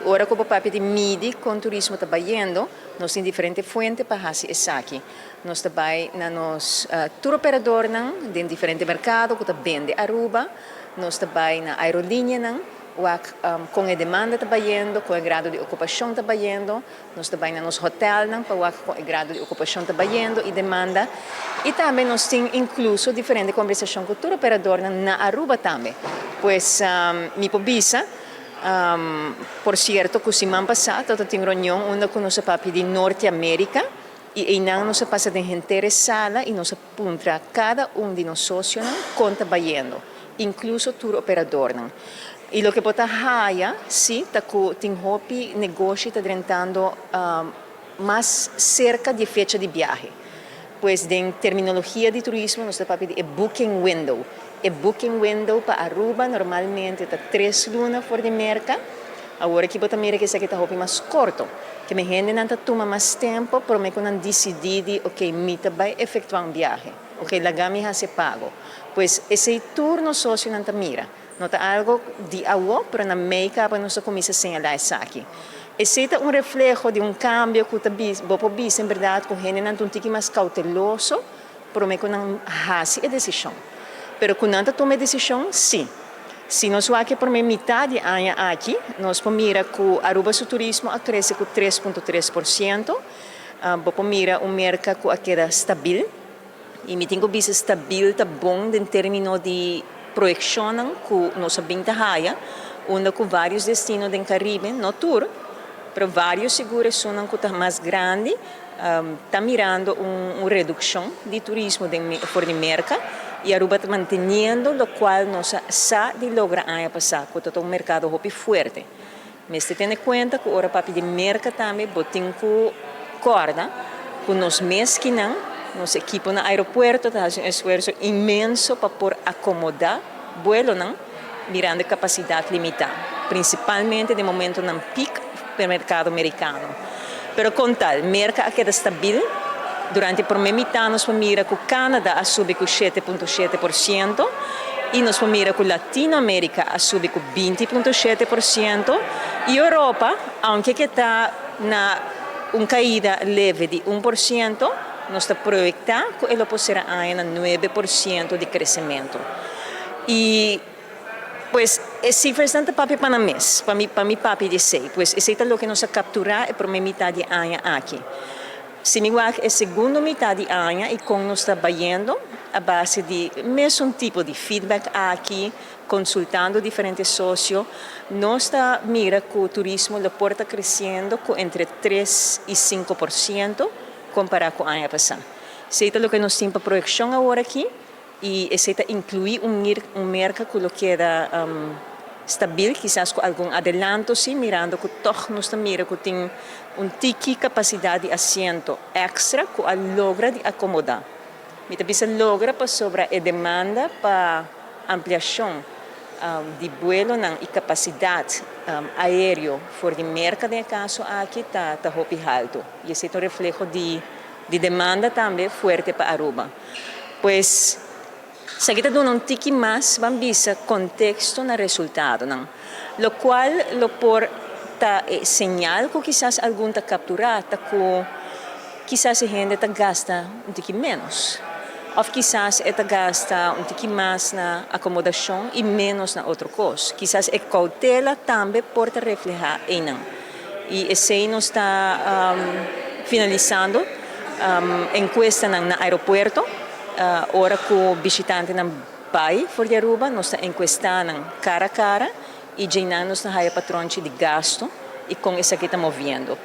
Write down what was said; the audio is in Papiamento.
Ora ku bo papia di midi kon turismo ta bayendo, nos tin diferente fuente pa hasi esaki. Nos ta bai na nos tour operadornan den diferente merkado ku ta bende Aruba, nos ta bai na aerolinianan wak kon e demanda ta bayendo, kon e grado di okupashon ta bayendo, nos ta bai na nos hotelnan pa wak kon e grado di okupashon ta bayendo i demanda. I tambe nos tin inkluso diferente kombersashon ku tur operadornan na Aruba tambe. Pues mi por bisa, por sierto ku siman pasá tabata tin reunion unda ku nos a papia di Norte Amerika i einan nos a pasa den henter e sala i nos a puntra kada un di nos sosionan kon ta bayendo, inkluso tur operadornan. I loke bo ta haya si ta ku tin hopi negoshi ta drentando mas serka di e fecha di biahe. Pues den terminologia di turismo nos ta papia di e booking window. E booking window pa Aruba normalmente ta 3 luna for di Merka. Awor aki bo ta mira ku esaki ta hopi mas korto. Ke men hendenan ta tuma mas tempu promé ku nan disidí di ok, mi ta bai efektuá un biahe. Ok, laga mi hasi pago. Pues esei tur nos sosionan ta mira. No ta algu di awo, pero na mei kaba nos a kuminsá señalá esaki. Esei ta un refleho di un kambio ku ta bo por bisa en berdat ku hendenan ta un tiki mas kouteloso promé ku nan hasi e desishon. Pero ku nan ta tuma e desishon, sí. Si nos wak e promé mitat di aña aki, nos por mira ku Aruba su turismo a krese ku 3.3%. Bo por mira un Merka ku a keda stabil. I mi tin ku bisa stabil ta bon den término di proyekshonnan ku nos a bin ta haya, unda ku vários destino den Karibe, no tur, pero vários sigur esunnan ku ta mas grandi, ta mirando un redukshon di turismo den for di Merka i Aruba ta manteniendo lokual nos a sa di logra aña pasá, ku ta un merkado hopi fuerte. Mester tene kuenta ku ora papia di Merka tambe bo tin ku kòrda ku nos mes kinan, nos ekipo na aeropuerto ta hasi un esfuerso inmenso pa por akomodá buelonan mirando e kapasidat limitá, prinsipalmente den momentonan pik pa e merkado merikano. Pero kon tal, Merka a keda stabil. Durante e promé mitá nos por mira ku Canada a subi ku 7.7% i nos por mira ku Latinoamérika a subi ku 20.7% i Europa, aunke ku ta na un kaida leve di 1%, nos ta proyektá ku e lo por sera aña na 9% di kresementu. I pues e sifrasnan ta papia pa nan mes, pa mi papia di esei. Pues esei ta loke nos a kapturá e promé mitat di aña aki. Si mi wak e segundo mitat di aña i kon nos ta bayendo a base di mesun tipo di feedback aki, konsultando diferente sosio, nos ta mira ku turismo lo por ta kresiendo ku entre 3 i 5% kompará ku aña pasá. Esei ta loke nos tin pa proyekshon awor aki i esei ta inkluí un Merka ku lo keda stabil, kisas ku algun adelanto sí, mirando ku tòg nos ta mira ku tin un tiki kapasidat di asiento èkstra ku a logra di akomodá. Mi ta bisa logra pasobra e demanda pa ampliashon di buelonan i kapasidat aéreo for di Merka den e kaso aki ta hopi haltu. I esei ta un refleho di demanda tambe fuerte pa Aruba. Pues esaki ta duna un tiki mas, ban bisa, konteksto na resultadonan, lokual lo por ta e señal ku kisas algun ta kapturá ta ku kisas e hende ta gasta un tiki ménos òf kisas e ta gasta un tiki mas na akomodashon i ménos na otro kos. Kisas e koutela tambe por ta reflehá einan. I esei nos ta finalisando enkuestanan na aeropuerto. Ora ku bishitantenan bai for di Aruba, nos ta enkuestá nan kara a kara i djeinan nos ta haya patronchi di gastu i kon esaki ta moviendo.